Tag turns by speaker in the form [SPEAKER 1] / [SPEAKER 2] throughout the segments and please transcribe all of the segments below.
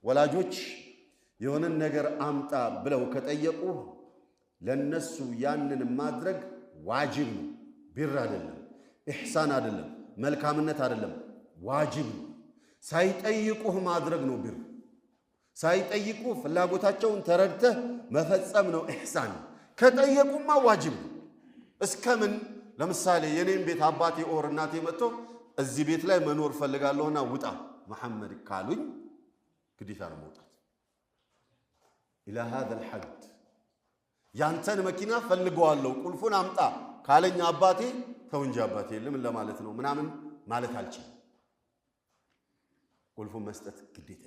[SPEAKER 1] ወላጆች የሆነን ነገር አምጣ ብለው ከጠየቁ ለነሱ ያንን ማድረግ ዋጅብ ነው። ቢር አይደለም፣ ኢሕሳን አይደለም፣ መልካምነት አይደለም፣ ዋጅብ ነው። ሳይጠይቁህ ማድረግ ነው ቢር። ሳይጠይቁ ፍላጎታቸውን ተረድተህ መፈጸም ነው ኢሕሳን። ከጠየቁማ ዋጅብ ነው። እስከምን ለምሳሌ የኔን ቤት አባቴ or እናቴ መጥቶ እዚህ ቤት ላይ መኖር ፈልጋለሁና ውጣ መሐመድ ካሉኝ ግዴታ ነው መውጣት። إلى هذا الحد ያንተን መኪና ፈልገዋለሁ ቁልፉን አምጣ ካለኝ አባቴ ተው እንጂ አባቴ ለምን ለማለት ነው ምናምን ማለት አልችልም። ቁልፉን መስጠት ግዴታ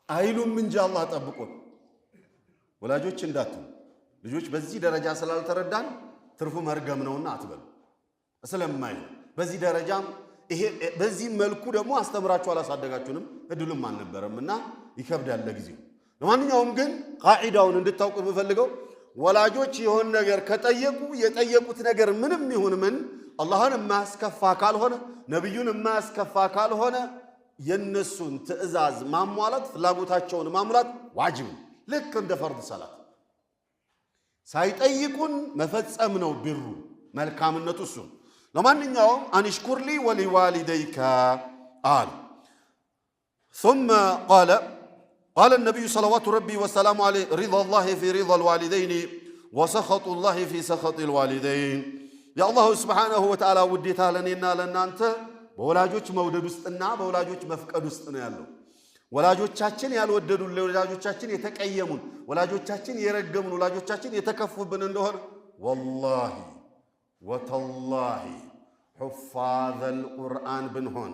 [SPEAKER 1] አይሉም እንጂ አላህ ጠብቆን። ወላጆች እንዳትሉ ልጆች በዚህ ደረጃ ስላልተረዳን ትርፉ መርገም ነውና አትበሉ። ስለማይ በዚህ ደረጃም ይሄ በዚህ መልኩ ደግሞ አስተምራችሁ አላሳደጋችሁንም እድሉም አልነበረም እና ይከብዳል ለጊዜው። ለማንኛውም ግን ቃዒዳውን እንድታውቁ የምፈልገው ወላጆች የሆነ ነገር ከጠየቁ የጠየቁት ነገር ምንም ይሁን ምን አላህን የማያስከፋ ካልሆነ፣ ነቢዩን የማያስከፋ ካልሆነ የነሱን ትዕዛዝ ማሟላት፣ ፍላጎታቸውን ማሟላት ዋጅብ ነው። ልክ እንደ ፈርድ ሰላት ሳይጠይቁን መፈጸም ነው ቢሩ፣ መልካምነቱ እሱ። ለማንኛውም أن اشكر لي ولوالديك አለ። ثم قال قال النبي صلوات ربي وسلامه عليه رضا الله في رضا الوالدين وسخط الله في سخط الوالدين። የአላሁ ስብሓነሁ ወተዓላ ውዴታ ለእኔና ለእናንተ በወላጆች መውደድ ውስጥና በወላጆች መፍቀድ ውስጥ ነው ያለው። ወላጆቻችን ያልወደዱን፣ ወላጆቻችን የተቀየሙን፣ ወላጆቻችን የረገሙን፣ ወላጆቻችን የተከፉብን እንደሆነ ወላሂ ወተላሂ ሑፋዘል ቁርአን ብንሆን፣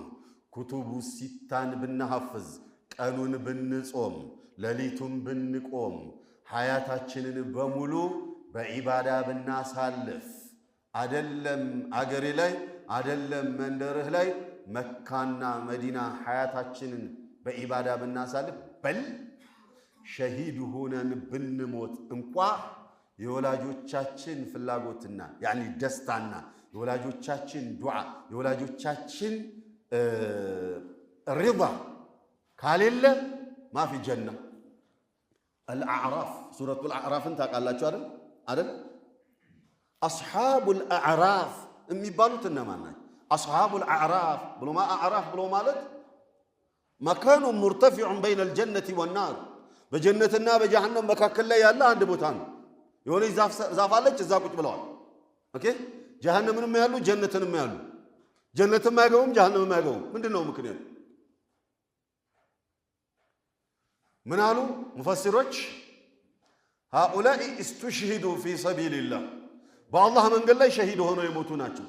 [SPEAKER 1] ኩቱቡ ሲታን ብንሐፍዝ፣ ቀኑን ብንጾም፣ ሌሊቱን ብንቆም፣ ሐያታችንን በሙሉ በዒባዳ ብናሳልፍ፣ አደለም አገሬ ላይ አደለም መንደርህ ላይ መካና መዲና ሐያታችንን በዒባዳ ብናሳልፍ፣ በል ሸሂድ ሆነን ብንሞት እንኳ የወላጆቻችን ፍላጎትና ያኒ ደስታና የወላጆቻችን ዱዓ የወላጆቻችን ሪዳ ካሌለ ማፊ ጀና። አልአዕራፍ፣ ሱረቱል አዕራፍን ታውቃላችሁ አይደል? አይደል? አስሓቡል አዕራፍ የሚባሉት እነማን ናቸው? አስሓቡል አዕራፍ ብሎ አዕራፍ ብሎ ማለት مكان مرتفع بين الجنة والنار፣ በጀነትና በጀሃነም መካከል ላይ ያለ አንድ ቦታ ነው። የሆነች ዛፍ አለች፣ እዛ ቁጭ ብለዋል። Okay፣ ጀሃነምንም ያሉ ጀነትንም ያሉ፣ ጀነትም አይገቡም፣ ጀሃነምም አይገቡም። ምንድን ነው ምክንያቱ? ምን አሉ ሙፈሲሮች? هؤلاء استشهدوا في سبيل الله፣ በአላህ መንገድ ላይ ሸሂድ ሆነው የሞቱ ናቸው።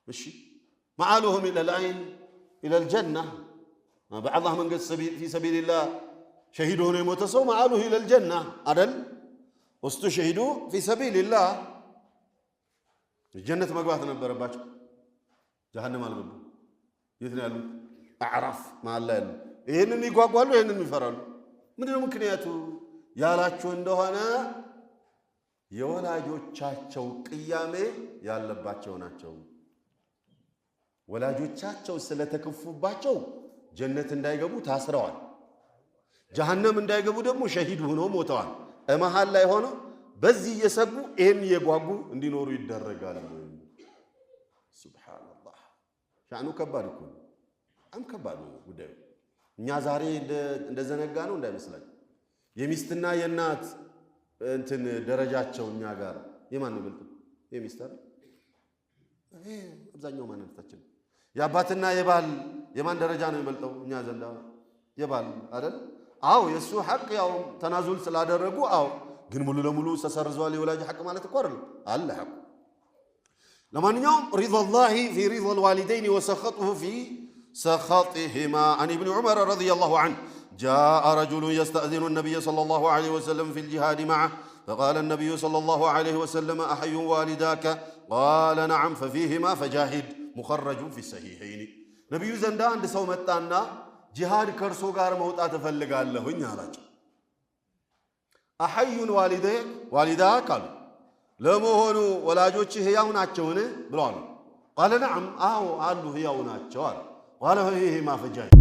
[SPEAKER 1] እሺ مآلهم إلى أين؟ إلى الجنة። በአላህ መንገድ في سبيل الله ሸሂድ ሆኖ የሞተ ሰው مآله إلى الجنة አደል? استشهدوا في سبيل الله ጀነት መግባት ነበረባቸው። ጀሃነም አልገቡ። የት ነው ያሉት? አዕራፍ መሃል ላይ ያሉ። ይህንን ይጓጓሉ፣ ይህንን ይፈራሉ። ምንድነው ምክንያቱ ያላችሁ እንደሆነ የወላጆቻቸው ቅያሜ ያለባቸው ናቸው። ወላጆቻቸው ስለተከፉባቸው ጀነት እንዳይገቡ ታስረዋል። ጀሃነም እንዳይገቡ ደግሞ ሸሂድ ሆነው ሞተዋል። መሃል ላይ ሆነው በዚህ እየሰጉ ይህን እየጓጉ እንዲኖሩ ይደረጋል። ሱብሓነላህ፣ ሻዕኑ ከባድ እኮ ነው። በጣም ከባድ ነው ጉዳዩ። እኛ ዛሬ እንደዘነጋ ነው እንዳይመስላችሁ። የሚስትና የእናት እንትን ደረጃቸው እኛ ጋር የማን ነው ይበልጥ? የሚስት አይደል? ይሄ አብዛኛው ማንነታችን። የአባትና የባል የማን ደረጃ ነው የሚበልጠው? እኛ ዘንዳ የባል አይደል? አዎ የእሱ ሐቅ ያው ተናዙል ስላደረጉ አዎ፣ ግን ሙሉ ለሙሉ ተሰርዘዋል የወላጅ ሐቅ ማለት እኮ አይደለም፣ አለ ሐቁ። ለማንኛውም رضا الله في رضا الوالدين وسخطه في سخطهما። عن ابن عمر رضي الله عنه جاء رجل يستأذن النبي صلى الله عليه وسلم في الجهاد معه فقال النبي صلى الله عليه وسلم أحي والداك؟ قال نعم ففيهما فجاهد። مخرج في الصحيحين። ነቢዩ ዘንዳ አንድ ሰው መጣና ጂሃድ ከእርሶ ጋር መውጣት እፈልጋለሁኝ አላቸው። أحي والداك አሉ። ለመሆኑ ወላጆችህ ሕያው ናቸውን ብለዋል። قال نعم፣ አዎ አሉ፣ ሕያው ናቸው አሉ። قال ففيهما فجاهد።